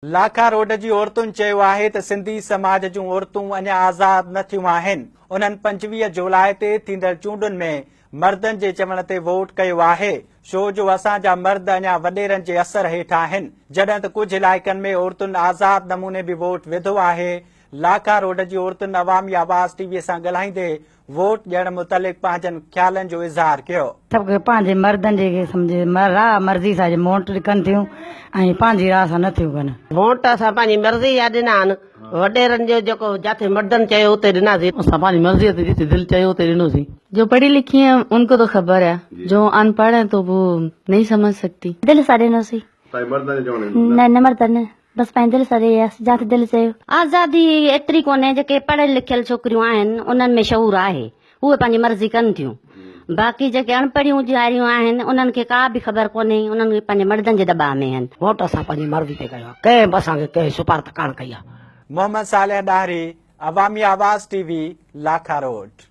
Lakha road جي عورتن چيو آهي ته سنڌي سماج جون عورتون اڃا آزاد نه ٿيون آهن، انهن 25 جولاء تي ٿيندڙ چونڊن ۾ مردن جي چوڻ تي ووٽ ڪيو آهي، ڇو جو اسان جا مرد اڃا وڏيرن جي اثر هيٺ آهن، جڏهن ته ڪجهه علائقن ۾ عورتن آزاد نموني به ووٽ وڌو آهي، لاکا روڊ جي عورتن عوامي آواز ٽي وي سان ڳالهائيندي ووٽ ڏيڻ متعلق پنهنجن خيالن جو اظهار ڪيو. سڀ کي پنهنجي مردن جي سمجهه راء مرضي سان ووٽ ڪن ٿيون ۽ پنهنجي راء سان نه ٿيون ڪن. ووٽ اسان پنهنجي مرضي جا ڏنا آهن، وڏيرن جو جيڪو جاٿي مردن چيو اتي ڏناسين. اسان پنهنجي مرضي تي جتي دل چيو اتي ڏنوسين. جو پڙهي لکي هين ان ڪو تو خبر هي جو ان پڙهه هين تو وو نهين سمجهه سڪتي. دل سان ڏنوسين. نه نه مردن بس پنهنجي دل سان ڏئي جاتي دل چيو. آزادي ايتري ڪونهي جيڪي پڙهيل لکيل ڇوڪريون آهن انهن ۾ شعور آهي اهي پنهنجي مرضي ڪن ٿيون باقي جيڪي اڻ پڙهيون جاريون آهن انهن کي ڪا به خبر ڪونهي انهن کي پنهنجي مردن جي دٻاء ۾ آهن. ووٽ اسان پنهنجي مرضي تي ڪيو آهي ڪنهن به اسان کي ڪنهن سفارت ڪانه ڪئي آهي. محمد صالح ڏاهري، عوامي آواز ٽي وي، لاکا روڊ.